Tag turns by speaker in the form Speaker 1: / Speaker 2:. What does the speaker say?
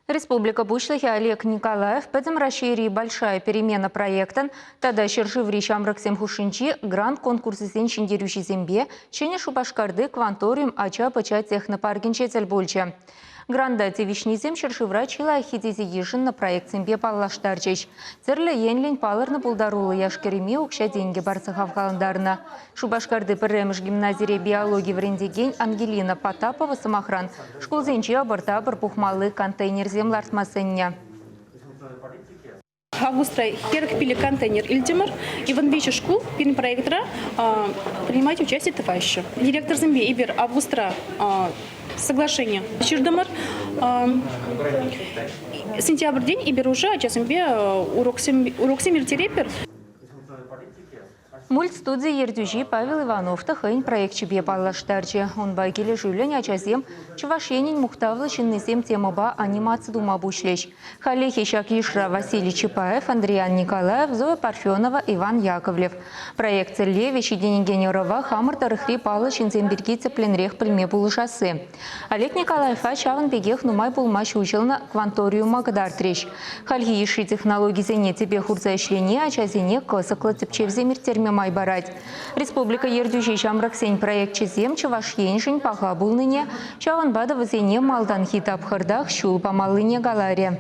Speaker 1: Республика Пуҫлӑхӗ Олег Николаев Пӗтӗм Раҫҫейри «Большая перемена» проектӑн тата ҫӗршыври ҫамрӑксем хушшинчи грант конкурсӗсен ҫӗнтерӳҫисемпе Ҫӗнӗ Шупашкарти «Кванториум» ача-пӑча технопаркӗнче тӗл пулчӗ. Гранта тивӗҫнисем ҫӗршывра чи лайӑххи тесе йышӑннӑ проектсемпе паллаштарчӗҫ. Тӗрлӗ енлӗн палӑрнӑ пултаруллӑ яш-кӗрӗме укҫа-тенкӗ парса хавхалантарнӑ. Шупашкарти пӗрремӗш гимназире биологи вӗрентекен Ангелина Потапова, сӑмахран, шкулсенче ӑпӑр-тапӑр пухмалли контейнерсем лартма сӗннӗ.
Speaker 2: Августра 45 контейнер илтӗмӗр. Иван шкул пирӗн проектра принимать участие тӑваҫҫӗ. Директорсемпе эпир августра соглашение ҫыртӑмӑр. Сентябрьтен эпир уже ачасемпе уроксем ирттеретпӗр.
Speaker 1: Мультстуди ертӳҫи Павел Иванов та хӑйӗн проекчӗпе паллаштарчӗ. Унпа килӗшӳллӗн ачасем Чӑваш Енӗн мухтавлӑ ҫыннисем темӑпа анимаци тума пуҫлӗҫ. Хальлӗхе ҫак йышра Василий Чапаев, Андриян Николаев, Зоя Парфенова, Иван Яковлев. Проект тӗллевӗ ҫитӗнекен ӑрӑва хамӑр тӑрӑхри паллӑ ҫынсем пирки тӗплӗнрех пӗлме пулӑшасси. Олег Николаева ҫавӑн пекех нумай пулмасть уҫӑлнӑ кванториума кӑтартрӗҫ. Хальхи йышши технологисене тӗпе хурса ӗҫлени ачасене кӑсӑклӑ тӗпчевсем ирттерме май парать. Республика ертӳҫи ҫамрӑксен проекчӗсем Чӑваш Еншӗн паха пулнине, ҫавӑнпа та вӗсене малтанхи тапхӑртах ҫул памаллине каларӗ.